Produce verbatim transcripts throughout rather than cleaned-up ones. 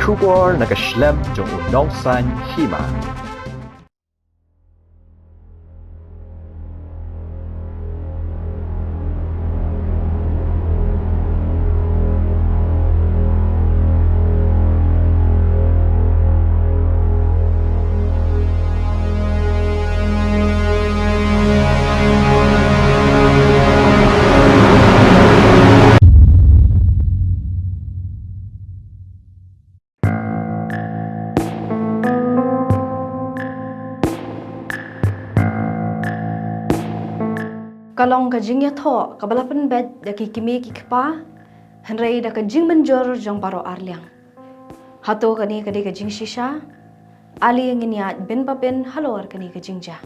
Khubor na ka shlem jong u nongsaiñ hima. Ka long ka jingïathoh kaba la pynbeit da ki kmie ki kpa, hynrei da ka jingmynjur jong baroh arliang. Hato kane ka dei ka jingshisha? Ale ngin ïaid bin ba bin halor kane ka jingjia.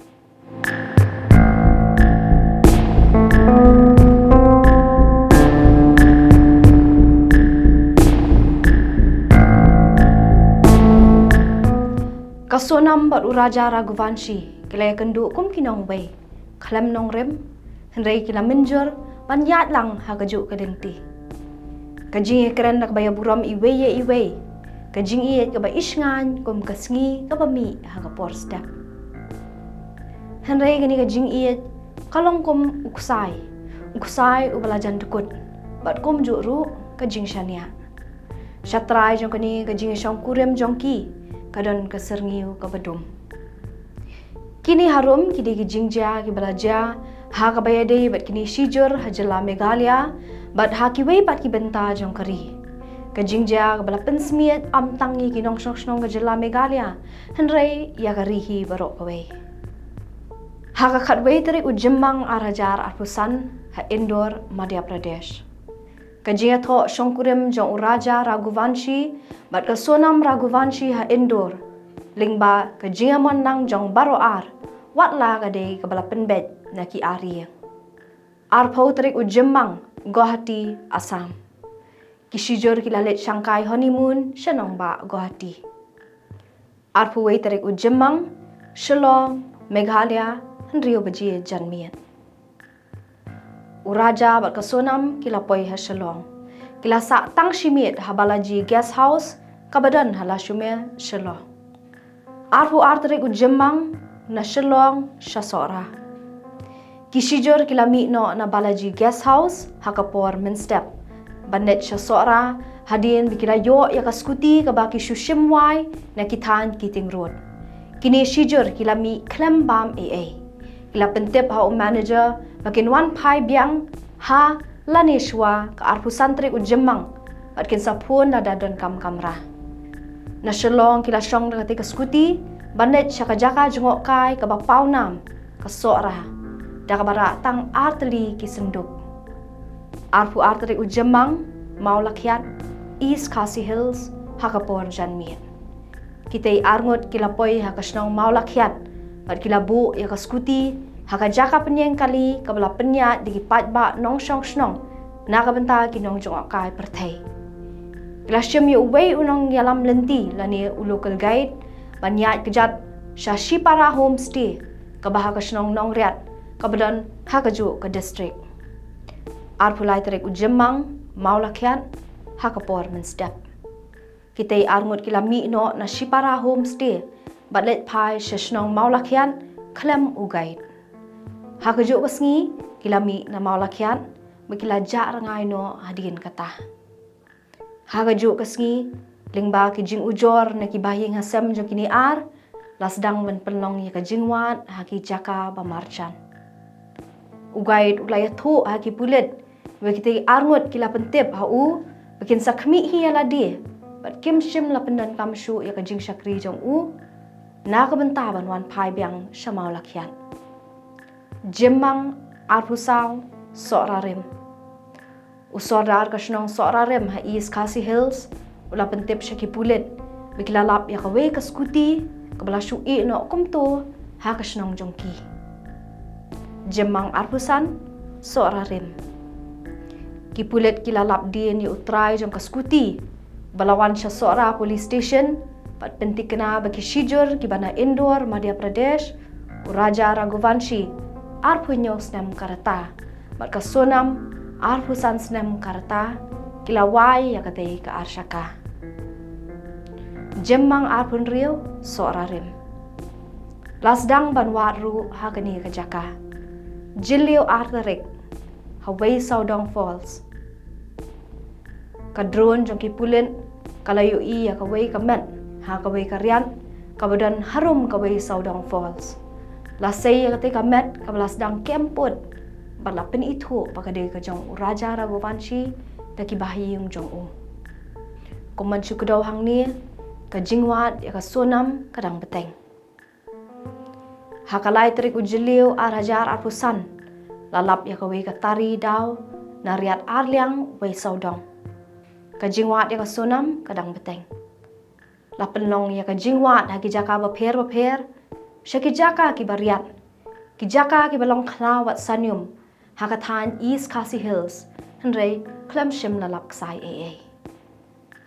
Ka Sonam bad u Raja Raghuvanshi ki la ïakynduh kum ki nongwei khlem nongrim, hynrei ki la mynjur ban ïaid lang ha kajuh ka lynti. Ka jingïakren da kaba ïaburom iwei ïa iwei, ka jingïeit kaba ishngaiñ kum ka sngi kaba mih ha ka por step. Hynrei kane ka jingïeit ka long kum u ksai, u ksai uba la jan dkut, bad kumjuh ruh ka jingshaniah. Sha trai jong kane ka jingïashongkurim jong ki ka don ka syrngiew kaba dum. Kine harum ki dei ki jingjia kiba la jia ha kaba ïadei bad kine shijur ha jylla Meghalaya bad ha kiwei pat ki bynta jong ka ri. Ka jingjia kaba la pynsmiej ym tang ïa ki nongshong shnong ka jylla Meghalaya, hynrei ïa ka ri hi baroh kawei. Ha ka khatwei tarik u Jymmang ar hajar arphew san ha Indore, Madhya Pradesh, ka jingïathoh shongkurim jong u Raja Raghuvanshi bad ka Sonam Raghuvanshi ha Indore, lyngba ka jingïaman lang jong baroh ar, wat la ka dei kaba la pynbeit na ki ar ïing. Arphew tarik u Jymmang, Guwahati, Assam, ki shijur ki la leit shangkai honeymoon sha nongbah Guwahati. Arphew wei tarik u Jymmang, Shillong, Meghalaya, hynriew baje janmiet. U Raja bad ka Sonam ki la poi ha Shillong. Ki la sah tang shi miet ha Balaji Guest House kaba don ha Lashume, Shillong. Arphew ar tarik u Jymmang, na Shillong sha Sohra, ki shijur ki la mih noh na Balaji Guest House ha ka por mynstep ban leit sha Sohra, hadien ba ki la ïoh ïa ka scooty kaba ki shu shim wai na ki thaiñ Keating Road. Kine shijur ki la mih khlem bam ei ei. Ki la pyntip ha u manager ba kin wan phai biang ha lane shuwa ka arphew san tarik u Jymmang, bad kin sa phone lada donkam kamra. Na Shillong ki la shong da katei ka scooty ban leit sha ka jaka jngohkai kaba pawnam, ka Sohra, da kaba rah tang ar tylli ki synduk. Arphew ar tarik u Jymmang, Mawlakhiat, East Khasi Hills, ha ka por janmiet. Kitei arngut ki la poi ha ka shnong Mawlakhiat bad ki la buh ïa ka scooty ha ka jaka pynïeng kali kaba la pynïaid da ki paidbah nongshong shnong na ka bynta ki nongjngohkai pyrthei. Ki la shim ïa uwei u nongïalam lynti lane u local guide ban ïaid kjat sha Shipara Homestay kaba ha ka shnong Nongriat kaba don ha kajuh ka district. Arphew lai tarik u Jymmang, Mawlakhiat, ha ka por mynstep. Kitei arngut ki la mih noh na Shipara Homestay bad leit phai sha shnong Mawlakhiat khlem u guide. Ha kajuh ka sngi ki la mih na Mawlakhiat bad ki la jah rngai noh hadien kata. Ha kajuh ka sngi, lyngba ki jingujor na ki bahaïing hasem jong kine ar, la sdang ban pynlong ïa ka jingwad ha ki jaka ba marjan. U guide u la ïathuh ha ki pulit ba kitei arngut ki la pyntip ha u ba kin sa khmih hi ïa lade bad kim shym la pyndonkam shuh ïa ka jingshakri jong u na ka bynta ban wan phai biang sha Mawlakhiat. Jymmang, arphew saw, Sohra Rim. U sordar ka shnong Sohra Rim ha East Khasi Hills u la pyntip sha ki pulit ba ki la lap ïa kawei ka scooty kaba la shu ïeh noh kumto ha ka shnong jong ki. Jymmang, arphew san, Sohra Rim. Ki pulit ki la lap dien ïa u trai jong ka scooty ba la wan sha Sohra Police Station bad pynthikna ba ki shijur kiba na Indore, Madhya Pradesh, u Raja Raghuvanshi, arphew hynñiew snem ka rta, bad ka Sonam, arphew san snem ka rta, ki la wai ïa katei ka arshaka. Jymmang arphew hynriew Sohrarim. La sdang ban wad ruh ha kane ka jaka. Jylliew ar tarik ha Wei Sawdong Falls, ka drone jong ki pulit ka la ïohi ïa kawei ka met ha kawei ka riat kaba don harum ka Wei Sawdong Falls. La sei ïa katei ka met kaba la sdang kem pud bad la pynithuh ba ka dei ka jong u Raja Raghuvanshi da ki bahaïing jong u. Kum ban shu kdew hangne, ka jingwad ïa ka Sonam ka dang bteng. Ha ka lai tarik u Jylliew ar hajar arphew san, la lap ïa kawei ka tari daw na riat Arliang Wei Sawdong. Ka jingwad ïa ka Sonam ka dang bteng. La pynlong ïa ka jingwad ha ki jaka bapher bapher, sha ki jaka kiba riat, ki jaka kiba long khlaw wat sanium ha ka thaiñ East Khasi Hills, hynrei khlem shym la lap ksai ei ei.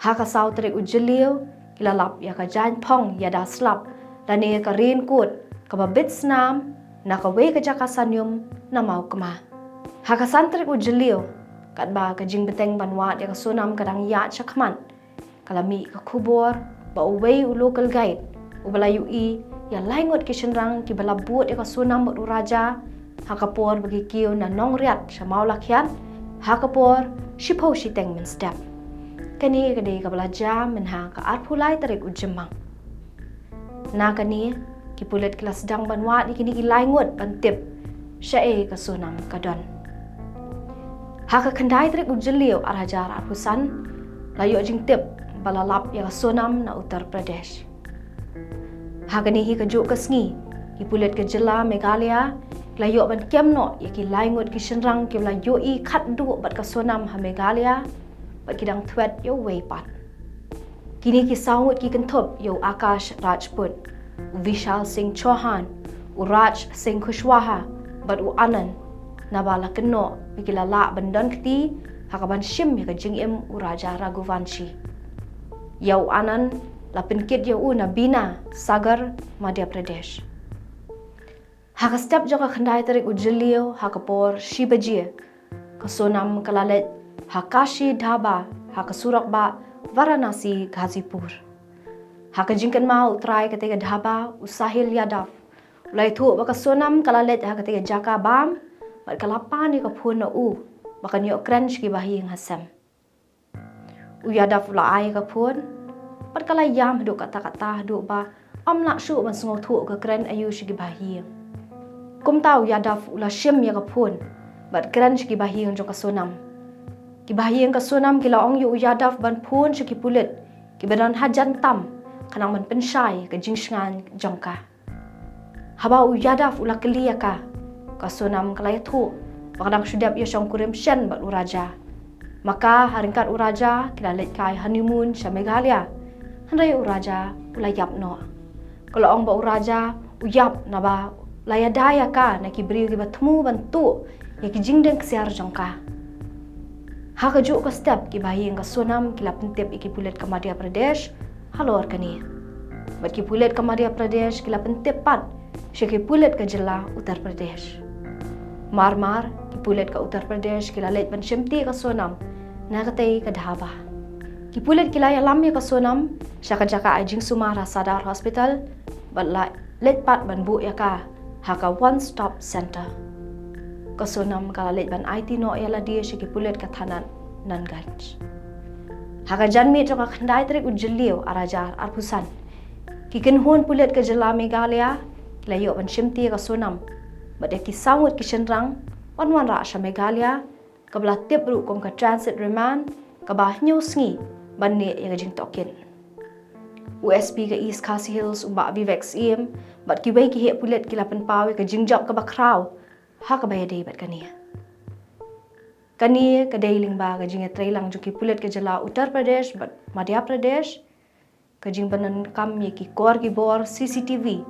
Ha ka saw tarik u Jylliew, ki la lap ïa ka jaiñphong ïada slap lane ka raincoat kaba bit snam na kawei ka jaka sanium na Mawkma. Ha ka san tarik u Jylliew, katba ka jingbteng ban wad ïa ka Sonam ka dang ïaid shakhmat, ka la mih ka khubor ba uwei u local guide uba la ïohi ïa lai ngut ki shynrang kiba la bud ïa ka Sonam bad u Raja ha ka por ba ki kiew na Nongriat sha Mawlakhiat ha ka por shiphew shiteng mynstep. Kane ka dei kaba la jia mynha ka arphew lai tarik u Jymmang. Na kane, ki pulit ki la sdang ban wad ïa kine ki lai ngut ban tip shaei ka Sonam ka don. Ha ka khyndai tarik u Jylliew ar hajar arphew san, la ïoh jingtip ba la lap ïa ka Sonam na Uttar Pradesh. Ha kane hi kajuh ka sngi, ki pulit ka jylla Meghalaya ki la ïoh ban kem noh ïa ki lai ngut ki shynrang kiba la ïohi khatduh bad ka Sonam ha Meghalaya, bad ki dang thwet ïa uwei pat. Kine ki saw ngut ki kynthup ïa u Akash Rajput, u Vishal Singh Chauhan, u Raj Singh Kushwaha bad u Anand, naba la kynnoh ba ki la lah ban don kti ha kaban shim ïa ka jingim u Raja Raghuvanshi. Ïa u Anand la pynkit ïa u na Bina, Sagar, Madhya Pradesh. Ha ka step jong ka khyndai tarik u Jylliew ha ka por shi baje, ka Sonam ka la leit ha Kashi Dhaba ha ka surok bah Varanasi Ghazipur. Ha ka jingkynmaw u trai katei ka dhaba, u Sahil Yadav, u la ïathuh ba ka Sonam ka la leit ha katei ka jaka bam bad ka la pan ïa ka phone na u ba kan ïoh kren sha ki bahaïing ha sem. U Yadav u la ai ka phone bad ka la ïam haduh katta katta haduh ba ym lah shuh ban sngewthuh ka kren aïu sha ki bahaïing. Kumta u Yadav u la shim ïa ka phone bad kren sha ki bahaïing jong ka Sonam. Ki bahaïing ka Sonam ki la ong ïa u Yadav ban phone sha ki pulit kiba don hajan tam khnang ban pynshai ka jingshngaiñ jong ka. Haba u Yadav u la kylli ïa ka, ka Sonam ka la ïathuh ba ka dang shu dep ïashongkurim shen bad u Raja. Ma ka ha ryngkat u Raja ki la leit kai honeymoon sha Meghalaya, hynrei u Raja u la ïap noh. Ka la ong ba u Raja u ïap naba la ïada ïa ka na ki briew kiba thmu ban tuh ïa ki jingdeng ksiar jong ka. Ha kajuh ka step ki bahaïing ka Sonam ki la pyntip ïa ki pulit ka Madhya Pradesh halor kane. Bad ki pulit ka Madhya Pradesh ki la pyntip pat sha ki pulit ka jylla Uttar Pradesh. Mar mar ki pulit ka Uttar Pradesh ki la leit ban shimti ïa ka Sonam na katei ka dhaba. Ki pulit ki la ïalam ïa ka Sonam sha ka jaka ai jingsumar ha Sadar Hospital bad la leit pat ban buh ïa ka ha ka One Stop Center. Ka Sonam ka la leit ban aiti noh ïa lade sha ki pulit ka thana Nanganj. Ha ka janmiet jong ka khyndai tarik u Jylliew ar hajar arphew san, ki kynhun pulit ka jylla Meghalaya ki la ïoh ban shimti ïa ka Sonam bad ïa ki saw ngut ki shynrang ban wanrah sha Meghalaya, kaba la tip ruh kum ka transit remand, kaba hynñiew sngi ban neh ïa ka jingtohkit. U S P ka East Khasi Hills u Bah Vivek Syiem bad kiwei ki heh pulit ki la pynpaw ïa ka jingjop kaba khraw ha kaba ïadei bad kane. Kane ka dei lyngba ka jingïatreilang jong ki pulit ka jylla Uttar Pradesh bad Madhya Pradesh, ka jingpyndonkam ïa ki kor ki bor C C T V,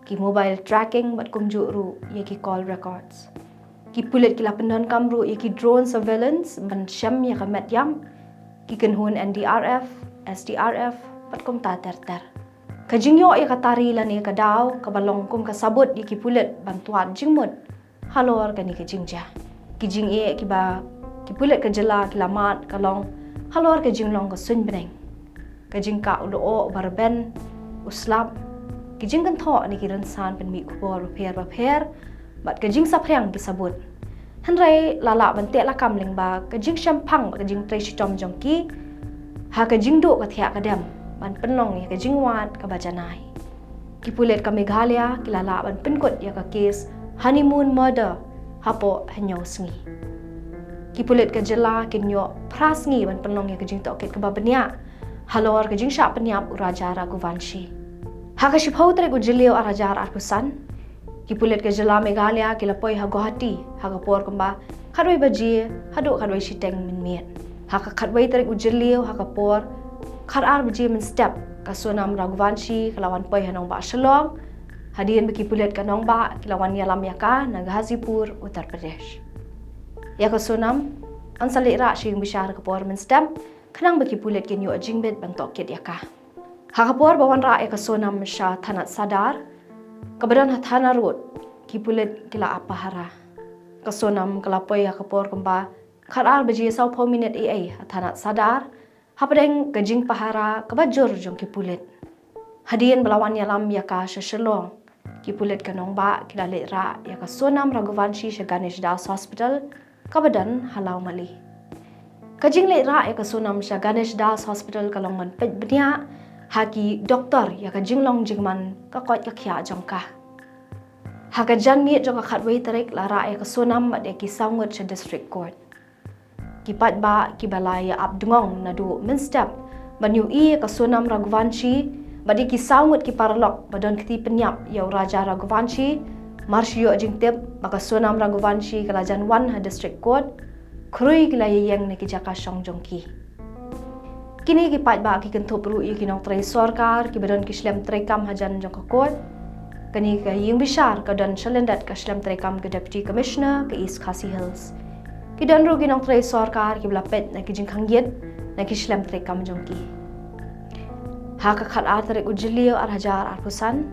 ki mobile tracking bad kumjuh ruh ïa ki call records. Ki pulit ki la pyndonkam ruh ïa ki drone surveillance ban shem ïa ka met ïap, ki kynhun N D R F, S D R F bad kumta ter ter. Ka jingïoh ïa ka tari lane ka daw kaba long kum ka sabut ïa ki pulit ban twad jingmut halor kane ka jingjia. Ki jingeh kiba ki pulit ka jylla ki la mad ka long halor ka jinglong ka suiñ bneng. ka jingkah u lyoh uba rben, u slap, ki jingkynthoh ne ki rynsan pynmih khubor bapher bapher, bad ka jingsaphriang ki sabut. Hynrei la lah ban teh lakam lyngba ka jingshemphang bad ka jingtrei shitom jong ki ha ka jingduh ka thiah ka dem ban pynlong ïa ka jingwad kaba janai. Ki pulit ka Meghalaya ki la lah ban pynkut ïa ka kes honeymoon murder hapoh hynñiew sngi. Ki pulit ka jylla kin ïoh phra sngi ban pynlong ïa ka jingtohkit kaba bniah halor ka jingshah pynïap u Raja Raghuvanshi. Ha ka shiphew tarik u Jylliew ar hajar arphew san, ki pulit ka jylla Meghalaya ki la poi ha Guwahati ha ka por kumba khatwei baje haduh khatwei shiteng mynmiet. Ha ka khatwei tarik u Jylliew ha ka por khatar baje mynstep, ka Sonam Raghuvanshi ka la wan poi ha nongbah Shillong, hadien ba ki pulit ka nongbah ki la wan ïalam ïa ka na Ghazipur, Uttar Pradesh. Ïa ka Sonam yn sa leit rah sha ïing bishar ka por mynstep, khnang ba ki pulit kin ïoh jingbit ban tohkit ïa ka. Ha ka por ba wanrah ïa ka Sonam sha Thanat Sadar, kaba don ha Thana Road, ki pulit ki la ap pahara. Ka Sonam ka la poi ha ka por kumba khatar baje sawphew minit eiei ha Thanat Sadar, hapdeng ka jingpahara kaba jur jong ki pulit. Hadien ba la wan ïalam ïa ka sha Shillong, ki pulit ka nongbah ki la leit rah ïa ka Sonam Raghuvanshi sha Ganesh Das Hospital, kaba don ha Lawmali. Ka jingleit rah ïa ka Sonam sha Ganesh Das Hospital ka long ban peit bniah ha ki doktor ïa ka jinglong jingman ka koit ka khiah jong ka. Ha ka janmiet jong ka khatwei tarik la rah ïa ka Sonam bad ïa ki saw ngut sha District Court. Ki paidbah kiba la ïa ap dngong naduh mynstep ban ïohi ïa ka Sonam Raghuvanshi bad ïa ki saw ngut ki paralok ba don kti pynïap ïa u Raja Raghuvanshi, mar shu ïoh jingtip ba ka Sonam Raghuvanshi ka la jan wan ha District Court, khrui ki la ïeng na ki jaka shong jong ki. Kine ki paidbah ki kynthup ruh ïa ki nongtrei sorkar kiba don ki shlem treikam hajan jong ka court. Kane ka ïing bishar ka don shalyndet ka shlem treikam ka Deputy Commissioner ka East Khasi Hills. Ki don ruh ki nongtrei sorkar kiba la peit na ki jingkhang ïit na ki shlem treikam jong ki. Ha ka khatar tarik u Jylliew ar hajar arphew san,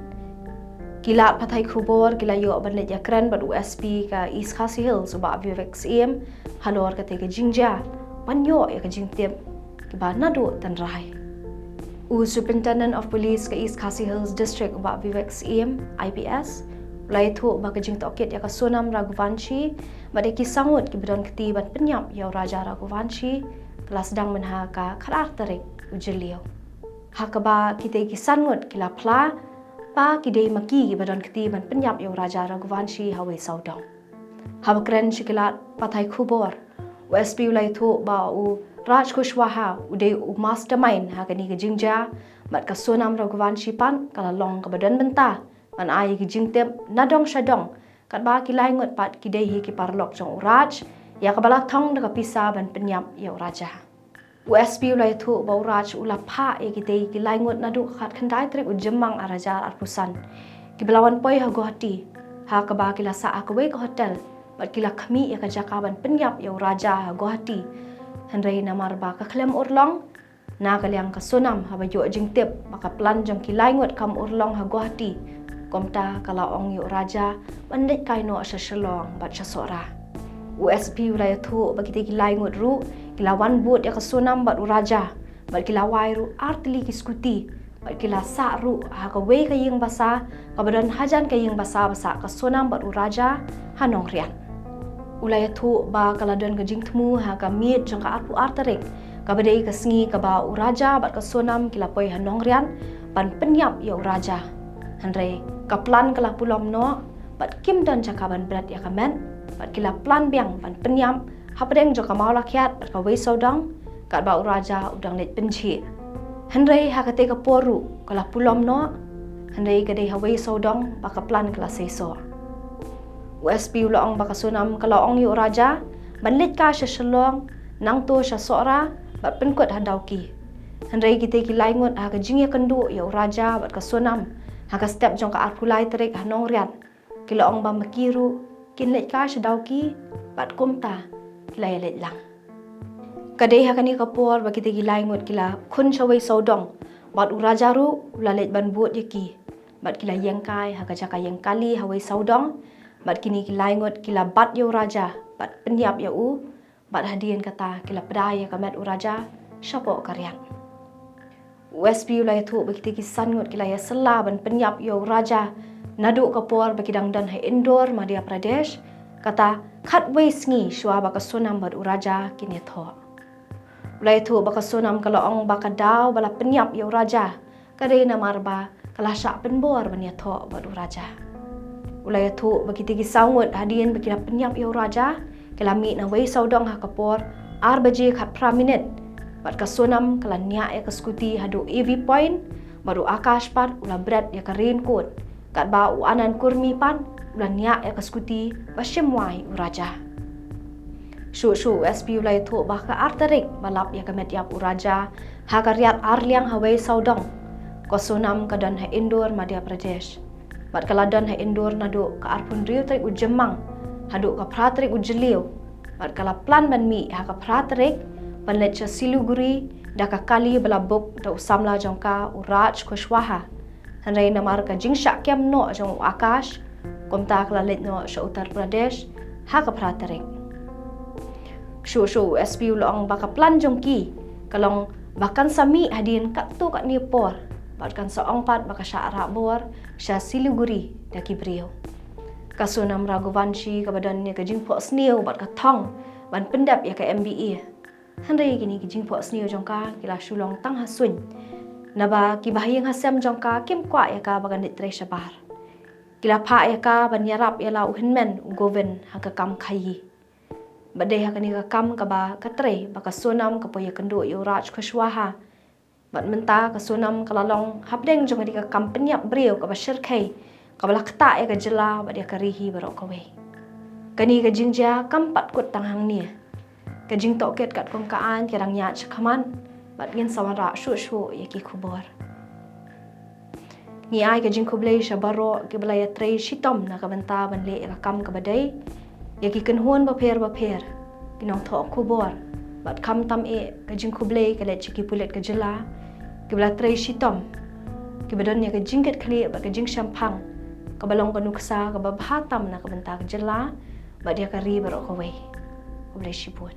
ki lad pathai khubor ki la ïoh ban leit ïakren bad u S P ka East Khasi Hills u Bah Vivek Syiem halor katei ka jingjia ban ïoh ïa ka jingtip kiba naduh tynrai. U Superintendent of Police ka East Khasi Hills District u Bah Vivek Syiem, I P S, u la ïathuh ba ka jingtohkit ïa ka Sonam Raghuvanshi bad ïa ki saw ngut kiba don kti ban pynïap ïa u Raja Raghuvanshi ka la sdang mynha ka khatar tarik u Jylliew, ha kaba kitei ki san ngut ki la phla ba ki dei ma ki kiba don kti ban pynïap ïa u Raja Raghuvanshi ha wei sawdong. Haba kren sha ki lad pathai khubor, u S P u la ïathuh ba u Raj Kushwaha u dei u mastermind ha kane ka jingjia, bad ka Sonam Raghuvanshi pat ka la long kaba don bynta ban ai ki jingtip na dong sha dong, katba ki lai ngut pat ki dei hi ki paralok jong u Raj, ïa kaba la thong da ka pisa ban pynïap ïa u Raja. U S P u la ïathuh ba u Raj u la phah ïa kitei ki lai ngut naduh ka khatkhyndai tarik u Jymmang ar hajar arphew san, kiba la wan poi ha Guwahati, ha kaba ki la sah ha kawei ka hotel bad ki la khmih ïa ka jaka ban pynïap ïa u Raja ha Guwahati. Hynrei namar ba ka khlem urlong, na ka liang ka Sonam haba ïoh jingtip ba ka plan jong ki lai ngut kam urlong ha Guwahati, kumta ka la ong ïa u Raja ban leit kai noh sha Shillong bad sha Sohra. U S P u la ïathuh ba kitei ki lai ngut ruh ki la wan bud ïa ka Sonam bad u Raja, bad ki la wai ruh ar tylli ki scooty, bad ki la sah ruh ha kawei ka ïing basa kaba don hajan ka ïing basa ba sah ka Sonam bad u Raja ha Nongriat. U la ïathuh ba ka la don ka jingthmu ha ka miet jong ka arphew ar tarik, kaba dei ka sngi kaba u Raja bad ka Sonam ki la poi ha Nongriat ban pynïap ïa u Raja. Hynrei ka plan ka la pulom noh, bad kim don jaka ban bret ïa ka met, bad ki la plan biang ban pynïap hapdeng jong ka Mawlakhiat bad ka wei sawdong, katba u Raja u dang leit pynjhieh. Hynrei ha katei ka por ruh ka la pulom noh, hynrei ka dei ha wei sawdong ba ka plan ka la seisoh. U S P u la ong ba ka Sonam ka la ong ïa u Raja ban leit kai sha Shillong, nangto sha Sohra bad pynkut ha Dawki. Hynrei kitei ki lai ngut ha ka jingïakynduh ïa u Raja bad ka Sonam ha ka step jong ka arphew lai tarik ha Nongriat, ki la ong ba ma ki ruh kin leit kai sha Dawki, bad kumta ki la ïaleit lang. Ka dei ha kane ka por ba kitei ki lai ngut ki la khun sha wei sawdong, bad u Raja ruh u la leit ban bud ïa ki, bad ki la ïeng kai ha ka jaka ïeng kali ha wei sawdong, bad kine ki lai ngut ki la bat ïa u Raja bad pynïap ïa u, bad hadien kata ki la pda ïa ka met u Raja shapoh ka riat. U S P u la ïathuh ba kita ki san ngut ki la ïasylla ban pynïap ïa u Raja naduh ka por ba ki dang don ha Indore, Madhya Pradesh, kata khatwei sngi shuwa ba ka Sonam bad u Raja kin ïathoh. U la ïathuh ba ka Sonam ka la ong ba ka daw ba la pynïap ïa u Raja ka dei namar ba ka la shah pynbor ban ïathoh bad u Raja. U la ïathuh ba kita ki saw ngut hadien ba ki la pynïap ïa u Raja ki la mih na wei sawdong ha ka por ar baje khatphra minit, bad ka Sonam ka la niah ïa ka skuti haduh A V Point, bad u Akash pat u la bret ïa ka raincoat, katba u Anand Kurmi pat u la niah ïa ka skuti ba shim wai u Raja. Shuh shuh u S P u la ïathuh ba ka ar tarik ba lap ïa ka met ïap u Raja ha ka riat ar liang ha wei sawdong, ka Sonam ka don ha Indore, Madhya Pradesh, bad ka la don ha Indore naduh ka arphew hynriew tarik u Jymmang haduh ka phra tarik u Jylliew, bad ka la plan ban mih ha ka phra tarik ban leit sha Siliguri da ka kali ba la book da u samla jong ka, u Raj Kushwaha. Hynrei namar ka jingshah kem noh jong u Akash, kumta ka la leit noh sha Uttar Pradesh ha ka phra tarik. Shuh shuh u S P u la ong ba ka plan jong ki ka long ba kan sa mih hadien katto katne por, bad kan sa ong pat ba ka shah rah bor sha Siliguri da ki briew. Ka Sonam Raghuvanshi kaba don ïa ka jingphohsniew bad ka thong ban pyndep ïa ka M B A. Hynrei kine ki jingphohsniew jong ka ki la shu long tang ha suiñ, naba ki bahaïing hasem jong ka kim kwah ïa ka ba kan leit trei shabar. Ki la phah ïa ka ban ïarap ïa la u hynmen u Govind ha ka kam khaïi. Bad dei ha kane ka kam kaba ka trei ba ka Sonam ka poi ïakynduh ïa u Raj Kushwaha. Bad mynta ka Sonam ka la long hapdeng jong kane ka kam pynïap briew kaba shyrkhei, kaba la ktah ïa ka jylla bad ïa ka ri hi baroh kawei. Kane ka jingjia kam pat kut tang hangne. Ka jingtohkit katkum ka aiñ ka dang ïaid shakhmat, bad ngin sa wanrah shuh shuh ïa ki khubor. Ngi ai ka jingkhublei sha baroh kiba la ïatrei shitom na ka bynta ban leh ïa ka kam kaba dei. Ïa ki kynhun bapher bapher, ki nongthoh khubor, bad khamtam eh ka jingkhublei ka leit sha ki pulit ka jylla kiba la trei shitom, kiba don ïa ka jingkitkhlieh bad ka jingshemphang kaba long ka nuksa kaba bha tam na ka bynta ka jylla bad ïa ka ri baroh kawei. Khublei shibun.